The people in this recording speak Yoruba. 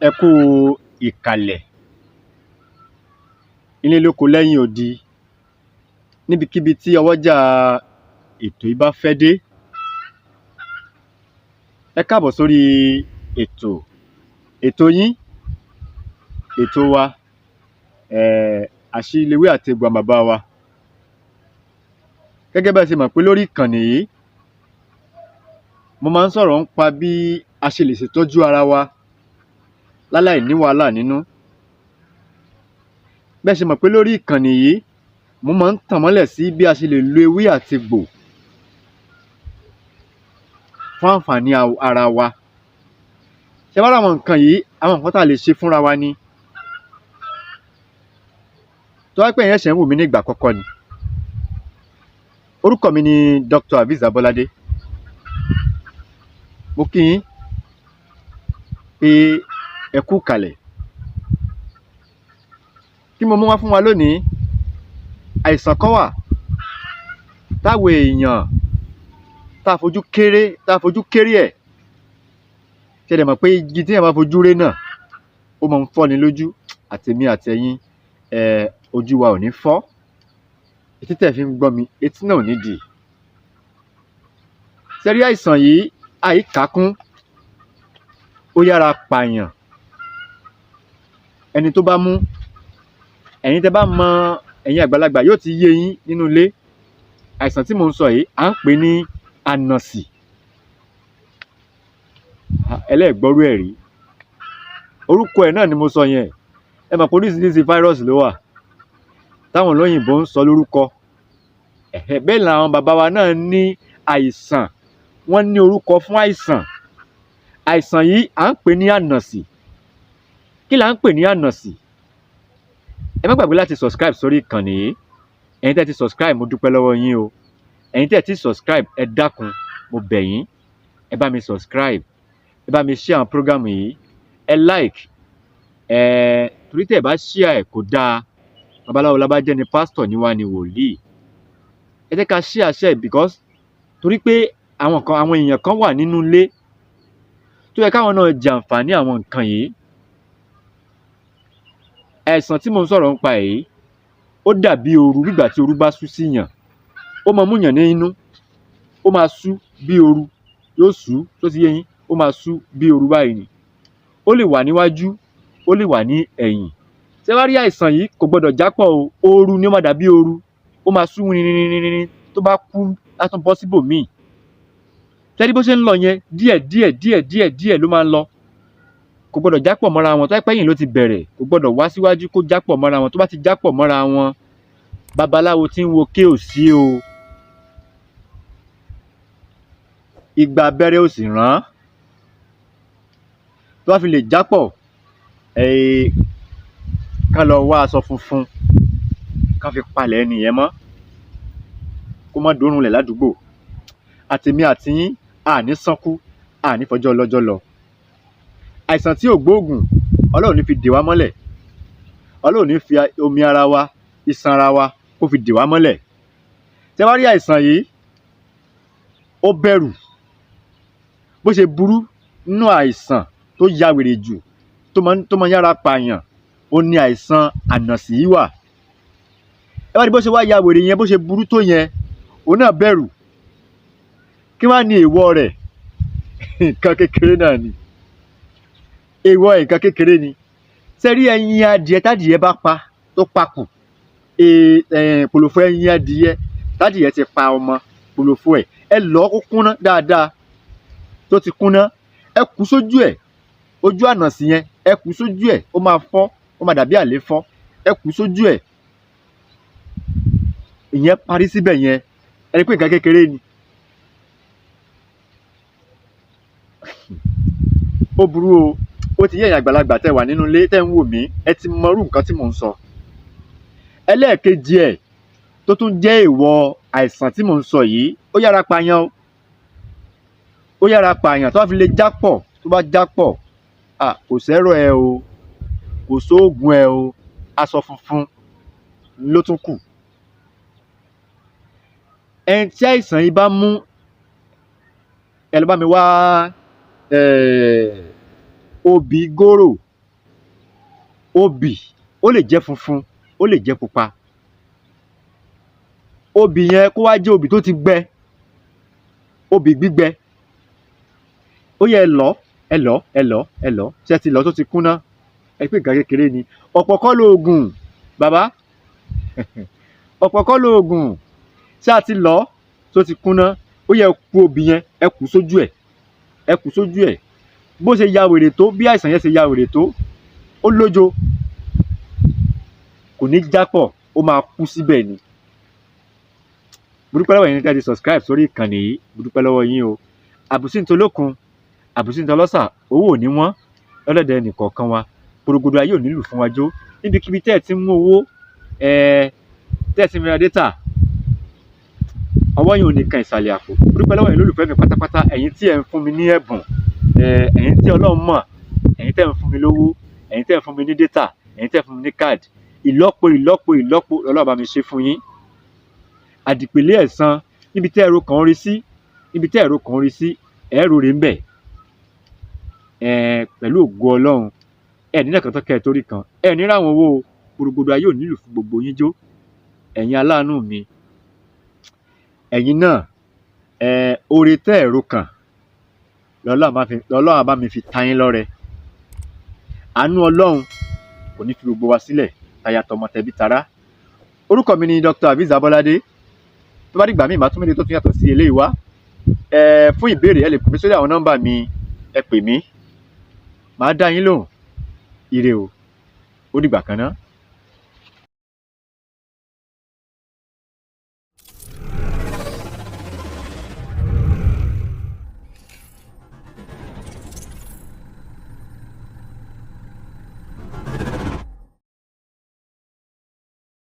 Ẹ kú ìkàlẹ̀ nílé lóko lẹ́yìn odi, níbikíbi tí ọwọ́jà ètò yìí bá fẹ́ dé. Ẹ káàbọ̀ sórí ètò, ètò yín, ètò wa, Àṣírí Lewé àti Egbò àwọn bàbá wa. Gẹ́gẹ́ bí a ṣe mọ̀ pé lórí ìkànnì yìí, mo máa ń sọ̀rọ̀ nípa bí a ṣe lè ṣètọ́jú ara wa láláì ní wàhálà nínú. Bí ẹ ṣe mọ̀ pé lórí ìkànnì yìí, mo máa ń tàn mọ́lẹ̀ sí bí a ṣe lè lo ewé àti egbò fún àǹfààní ara wa. Ṣé wá rí àwọn nǹkan yìí, àwọn nǹkan tá a lè ṣe fúnra wa ni. Tó bá jẹ́ pé ẹ̀yin ṣẹ̀ṣẹ̀ ń wò mí ní ìgbà àkọ́kọ́ ni, orúkọ mi ni Dr. Hafiz Abolade. Mo kí yín pé ẹ kú ìkàlẹ̀. Kí mo mú wá fún wa lónìí? Àìsàn kan wà táwọn èèyàn tá a fojú kéré, tá a fojú kéré ẹ̀. Ṣé ẹ dẹ̀ mọ̀ pé igi téèyàn bá fojú ré náà, ó máa ń fọ́ni lójú? Àtèmi àtẹ̀yin, ojú wa ò ní fọ́. Etí tẹ́ ẹ fi ń gbọ́ mi, etí náà ò ní dì. Ṣé ẹ rí àìsàn yìí, àìkákún, ó yára pààyàn. Ẹni tó bá mú, ẹ̀yin tẹ́ bá mọ, ẹ̀yin àgbàlagbà yóò ti yé yín nínú ilé. Àìsàn tí mò ń sọ yìí, à ń pè ní ànàsì. Ẹlẹ́ẹ̀gbọ́rú ẹ̀ rí. Orúkọ ẹ̀ náà ni mo sọ yẹn. Ẹ mọ̀ pé oríṣiríṣi virus ló wà táwọn olóyìnbó ń sọ lórúkọ. Bẹ́ẹ̀ làwọn bàbá wa náà ní àìsàn, wọ́n ní orúkọ fún àìsàn. Àìsàn yìí à ń pè ní ànàsì. Kí là ń pè ní ànàsì? Ẹ má gbàgbé láti subscribe sórí ìkànnì yìí. Ẹ̀yin tẹ́ ti subscribe, mo dúpẹ́ lọ́wọ́ yín o. Ẹ̀yin tẹ́ ti subscribe, ẹ dákun, mo bẹ̀ yín, ẹ bá mi subscribe, ẹ bá mi share àwọn program yìí, ẹ like ẹ, torí tẹ́ ẹ bá share ẹ kò dáa. Babaláwo lábájẹ́ ni, pásítọ̀ ní wá ni wòlíì. Ẹ jẹ́ ká share share because torí pé àwọn kan, àwọn èèyàn kan wà nínú ilé tó yẹ káwọn náà jàǹfààní àwọn nǹkan yìí. Àìsàn tí mò ń sọ̀rọ̀ nípa yìí, ó dàbí ooru, nígbà tí ooru bá sú síyàn, ó máa múyàn ní inú, ó máa sú bí ooru, yóò sú tó ti yé yín, ó máa sú bí ooru báyìí ni. Ó lè wà níwájú, ó lè wà ní ẹ̀yìn. Ṣé wá rí àìsàn yìí, kò gbọdọ̀ jápọ̀ o. Ooru ni ó máa dàbí ooru, ó máa sú rinrinrinrin, tó bá kú, á tún bọ́ síbòmíì. Ṣé rí bó ṣe ń lọ yẹn? Díẹ̀ díẹ̀ díẹ̀ díẹ̀ díẹ̀ ló máa ń lọ. Kò gbọdọ̀ jápọ̀ mọ́ra wọn. Tó bá pẹ́ ẹ̀yìn ló ti bẹ̀rẹ̀, kò gbọdọ̀ wá síwájú kó jápọ̀ mọ́ra wọn. Tó bá ti jápọ̀ mọ́ra wọn, babaláwo tí ń wo ké ò sí o, igba abẹ́rẹ́ ò sì rán. Tó bá fi lè jápọ̀, ká lọ wá aṣọ funfun ká fi palẹ̀ ẹni yẹn mọ́, kó má dórùn lẹ̀ ládùúgbò. Àtèmi àtiyín, a ní sánkú, a ní fọjọ́ ọlọ́jọ́ lọ. Àìsàn tí ò gbóògùn, Ọlọ́run ní fi dè wá mọ́lẹ̀. Ọlọ́run ní fi omi ara wa, iṣan ara wa, kó fi dè wá mọ́lẹ̀. Tẹ́ bá rí àìsàn yìí, ó bẹ̀rù. Bó ṣe burú nínú àìsàn tó ya wèrè jù, tó máa yára pààyàn, ó ní àìsàn ànàsì yìí wà. Ẹ wá rí bó ṣe wá ya wèrè yẹn, bó ṣe burú tó yẹn, òun náà bẹ̀rù. Kí wá ní èèwọ̀ rẹ̀? Nǹkan kékeré náà ni èèwọ̀, nǹkan kékeré ni. Ṣé rí ẹyin adìẹ tádìẹ bá pa tó papò, kòlòfo ẹyin adìẹ tádìẹ ti pa ọmọ, kòlòfo ẹ̀, ẹ lọ̀ kó kúnná dáadáa. Tó ti kúnná, ẹ kù sójú ẹ̀, ojú ànàsì yẹn, ẹ kù sójú ẹ̀, ó máa fọ́, ó máa dàbí àléfọ́. Ẹ kù sójú ẹ̀, ìyẹn parí síbẹ̀ yẹn. Ẹ rí pé nǹkan kékeré ni. Ó burú o. Ó ti yé ẹ̀yin àgbàlagbà tẹ́ wà nínú ilé tẹ́ ń wò mí, ẹ ti mọrú nǹkan tí mò ń sọ. Ẹlẹ́ẹ̀kejì ẹ̀ tó tún jẹ́ èèwọ̀ àìsàn tí mò ń sọ yìí, ó yára pààyàn o, ó yára pààyàn. Tó bá fi lè jápọ̀, tó bá jápọ̀, kò sẹ́rọ̀ ẹ o, kò sóògùn ẹ o, aṣọ funfun ló tún kù. Ẹni tí àìsàn yìí bá mú, ẹ lọ bá mi wá obì góró. Obì, ó lè jẹ́ funfun, ó lè jẹ́ pupa. Obì yẹn kó wá jẹ́ obì tó ti gbẹ, obì gbígbẹ. Ó yẹ, ẹ lọ̀, ẹ lọ̀, ẹ lọ̀, ẹ lọ̀. Ṣé ẹ ti lọ̀ tó ti kúnná? Ẹ pé nǹkan kékeré ni. Ọ̀pọ̀ kọ́ lóògùn bàbá, ọ̀pọ̀ kọ́ lóògùn. Ṣé a ti lọ̀ tó ti kúnná? Ó yẹ kú obì yẹn, ẹ kù sójú ẹ̀, ẹ kù sójú ẹ̀. Bó ṣe ya wèrè tó, bí àìsàn yẹn ṣe ya wèrè tó, ó lójo, kò ní jápọ̀, ó máa kú síbẹ̀ ni. Mo dúpẹ́ lọ́wọ́ yín tẹ́ ẹ ti subscribe sórí ìkànnì yìí. Mo dúpẹ́ lọ́wọ́ yín o. Àbùsí ní tolókun, àbùsí ní tọlọ́sà, owó ò ní wọ́n lọ́dọ̀dẹ̀ ẹnìkọ̀ọ̀kan wa. Gbòrògbòdò ayé ò ní lù fún wa jó. Níbikíbi tẹ́ ẹ ti ń mú owó, tẹ́ ẹ ti ń ra data, ọwọ́ yín ò ní kan ìsàlẹ̀ àpò. Mo dúpẹ́ lọ́wọ́ yín lólùfẹ́ mi pátápátá, ẹ̀yin tí ẹ̀ ń fún mi ní ẹ̀bùn, ẹ̀yin tí Ọlọ́run mọ̀, ẹ̀yin tẹ́ ẹ̀ ń fún mi lówó, ẹ̀yin tẹ́ ẹ̀ ń fún mi ní data, ẹ̀yin tẹ́ ẹ̀ ń fún mi ní card. Ìlọ́po, ìlọ́po, ìlọ́po Ọlọ́run bá mi ṣe fún yín. Àdìpèlé ẹ̀san, níbi tẹ́ ẹ̀rọ kan rí sí, níbi tẹ́ ẹ̀rọ kan rí sí, ẹ̀rọ rè ń bẹ̀ pẹ̀lú ògo Ọlọ́run. Ẹ̀ ní nàkàtọ́ kẹ́ ẹ torí kan ẹ̀ ní ráwọn owó. Gbòrògbòdò ayé ò nílù fún gbogbo yín jó. Ẹ̀yin aláàánú mi, ẹ̀yin náà, oore tẹ́ ẹ̀rọ kàn lọ́lọ́run bá mi fi ta yín lọ́rẹ. Àánú Ọlọ́run kò ní fi gbogbo wa sílẹ̀, táyà, tọmọ, tẹbí, tará. Orúkọ mi ni Dr. Aviz Abolade. Tó bá dìgbà míì, màá tún méje tó tún yàtọ̀ sí eléyìí wá. Fún ìbéèrè, ẹ lè pè mí sórí àwọn nọ́mbà mi. Ẹ pè mí, màá dá yín lóhùn. Ire o, ó dìgbà kan náà.